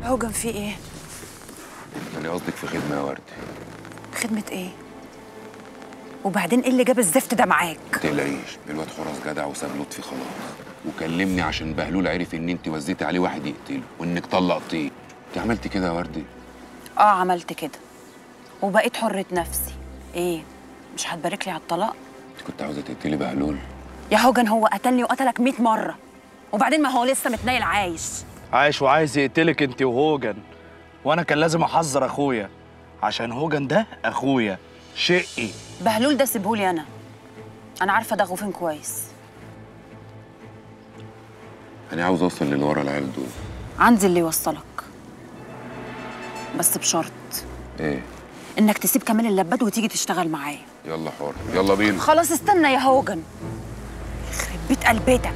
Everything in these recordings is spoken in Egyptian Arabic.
هوجن في ايه؟ انا قصدك في خدمة يا وردي. خدمة ايه؟ وبعدين ايه اللي جاب الزفت ده معاك؟ ما تقلقيش، الواد حراس جدع وساب لطفي خلاص، وكلمني عشان بهلول عرف ان انت وزيتي عليه واحد يقتله وانك طلقتيه. انت عملتي كده يا وردي؟ اه عملت كده وبقيت حرة نفسي. ايه مش هتبارك لي على الطلاق؟ انت كنت عاوزه تقتلي بهلول؟ يا هوجن هو قتلني وقتلك 100 مرة، وبعدين ما هو لسه متنيل عايش. عايش وعايز يقتلك انت وهوجن، وانا كان لازم احذر اخويا عشان هوجن ده اخويا شقي. بهلول ده سيبهولي انا، انا عارفه ده فين كويس. انا عاوز اوصل للي ورا العيال دول. عندي اللي يوصلك بس بشرط. ايه؟ انك تسيب كمال اللباد وتيجي تشتغل معايا. يلا حر، يلا بينا. خلاص استنى يا هوجن، يخرب بيت قلبتك.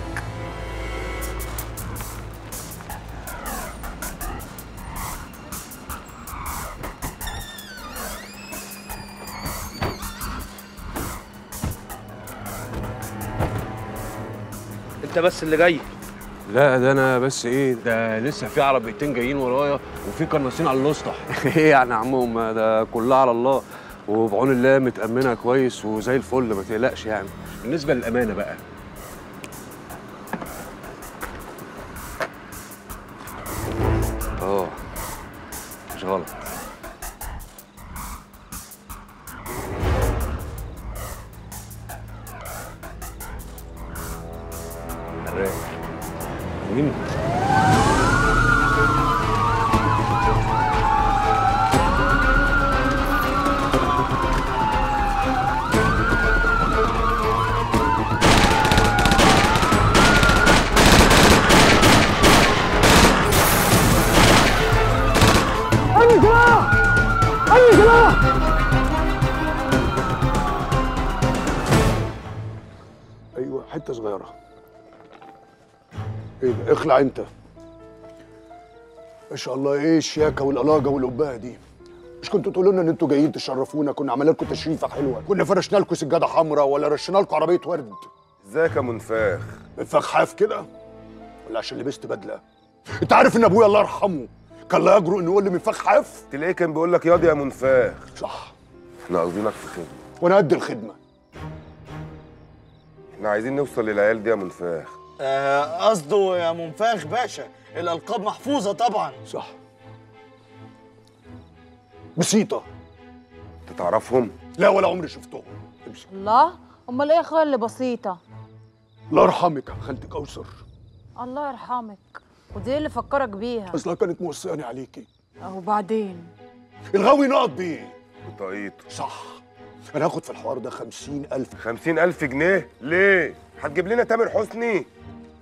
انت بس اللي جاي؟ لا ده انا بس. ايه ده لسه في عربيتين جايين ورايا وفي قناصين على الاسطح. ايه يعني يا عمهم، ده كلها على الله وبعون الله متأمنه كويس وزي الفل، ما تقلقش يعني. بالنسبة للامانة بقى، اه مش غلط. مين؟ أي سلاح! أي سلاح! أيوه حتة صغيرة. ايه ده؟ اخلع انت. ما شاء الله ايه الشياكه والقلاجه والقبهه دي؟ مش كنتوا تقولوا لنا ان انتوا جايين تشرفونا؟ كنا عملنا لكم تشريفه حلوة، كنا فرشنا لكم سجادة حمراء ولا رشينا لكم عربية ورد. ازيك يا منفاخ؟ منفاخ حاف كده؟ ولا عشان لبست بدله؟ انت عارف ان ابويا الله يرحمه كان لا يجرؤ انه يقول لي منفاخ حاف؟ تلاقيه كان بيقول لك ياض يا منفاخ. صح. احنا قصدينك في خدمة. وانا قد الخدمة. احنا عايزين نوصل للعيال دي يا منفاخ. قصده يا منفاخ باشا الألقاب محفوظة طبعا. صح. بسيطة. انت تعرفهم؟ لا ولا عمري شفتهم. امسك. الله، امال ايه يا اخويا اللي بسيطة؟ الله يرحمك يا خالتي كوثر. الله يرحمك، ودي اللي فكرك بيها؟ اصلها كانت موصياني عليكي. وبعدين؟ الغاوي نقط بيه. بطاقيته. صح. أنا هاخد في الحوار ده 50,000. 50,000 جنيه؟ ليه؟ هتجيب لنا تامر حسني؟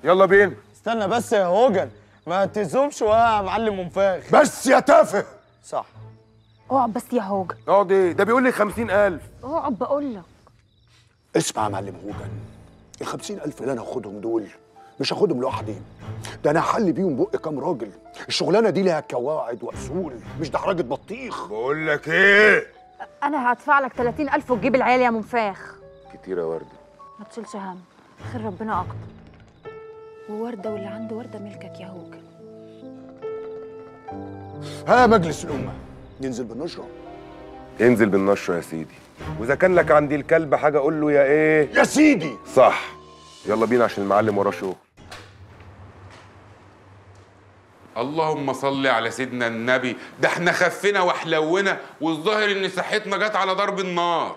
يلا بينا. استنى بس يا هوجن، ما تزومش يا معلم منفاخ. بس يا تافه. صح. اقعد بس يا هوجن. اقعد ايه؟ ده بيقول لي 50,000. اقعد بقول لك. اسمع يا معلم هوجن، ال 50,000 اللي انا هاخدهم دول مش هاخدهم لوحدي، ده انا هحل بيهم بق كام راجل. الشغلانة دي لها قواعد واصول، مش دحرجه بطيخ. بقول لك ايه؟ انا هدفع لك 30,000 وتجيب العيال يا منفاخ. كتير يا ورده. ما تشيلش هم، خير ربنا اكتر. وورده واللي عنده ورده ملكك يا هوجن. ها مجلس الامة، ننزل بالنشره. انزل بالنشره يا سيدي، واذا كان لك عندي الكلب حاجة قول له يا ايه؟ يا سيدي. صح. يلا بينا عشان المعلم وراه شغل. اللهم صل على سيدنا النبي، ده احنا خفينا وحلونا والظاهر ان صحتنا جت على ضرب النار.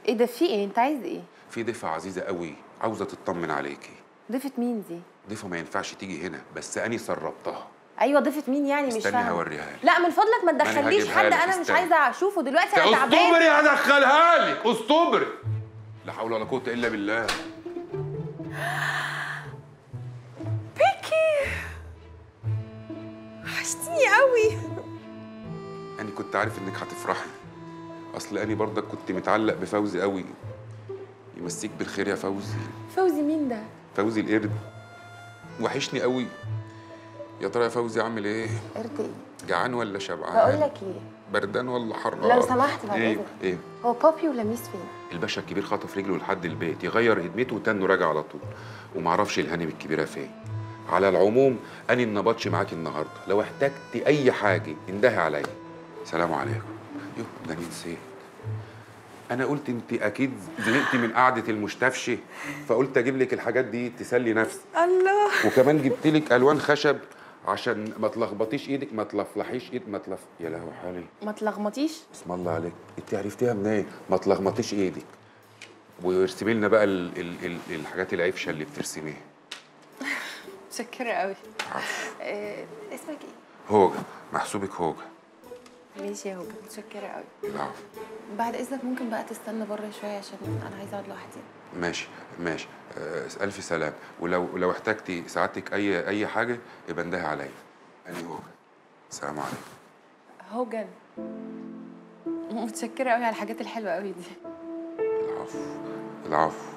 ايه ده؟ في ايه؟ انت عايز ايه؟ في ضيفه عزيزه قوي عاوزه تطمن عليكي. ضيفه مين دي؟ ضيفه ما ينفعش تيجي هنا، بس اني سربتها. ايوه ضيفه مين يعني؟ مش فاهمه. استني هوريها لك. لا من فضلك ما تدخليش حد، انا مش عايزه اشوفه دلوقتي، انا تعبانة. اصبري هدخلها لك، اصبري. لا حول ولا قوة الا بالله. بيكي وحشتيني قوي. انا كنت عارف انك هتفرحي، اصل انا برضك كنت متعلق بفوزي قوي. يمسيك بالخير يا فوزي. فوزي مين ده؟ فوزي القرد، وحشني قوي. يا ترى يا فوزي عامل ايه؟ قرد ايه؟ جعان ولا شبعان؟ بقول لك ايه؟ بردان ولا حران؟ لو سمحت بعد اذنك. ايه؟ هو بابي ولا ميس فين؟ الباشا الكبير خطف رجله لحد البيت يغير هدمته وتنه راجع على طول، ومعرفش الهانم الكبيرة فين. على العموم انا النبطش معاكي النهارده، لو احتجتي اي حاجة اندهي عليا. سلام عليكم. يوه ده انا نسيت، انا قلت انت اكيد زهقتي من قعدة المشتفشه، فقلت اجيب لك الحاجات دي تسلي نفسك. الله. وكمان جبت لك الوان خشب عشان ما تلخبطيش ايدك، ما تلفلحيش ايد، ما تلف، يا لهوي حالي، ما تلخبطيش. اسم الله عليك، انت عرفتيها منين؟ ما تلخبطيش ايدك. وارسمي لنا بقى الحاجات العفشه اللي بترسميها. متشكره قوي. اسمك ايه؟ هوجه، محسوبك هوجه. ماشي يا هوجه، متشكره قوي. العفو. بعد اذنك ممكن بقى تستنى بره شوية عشان انا عايزه اقعد لوحدي. ماشي ماشي، الف سلام. ولو احتجتي سعادتك اي حاجة يبقى اندهي عليا. انا هوجه. السلام عليكم. هوجن، متشكره قوي على الحاجات الحلوة قوي دي. العفو العفو.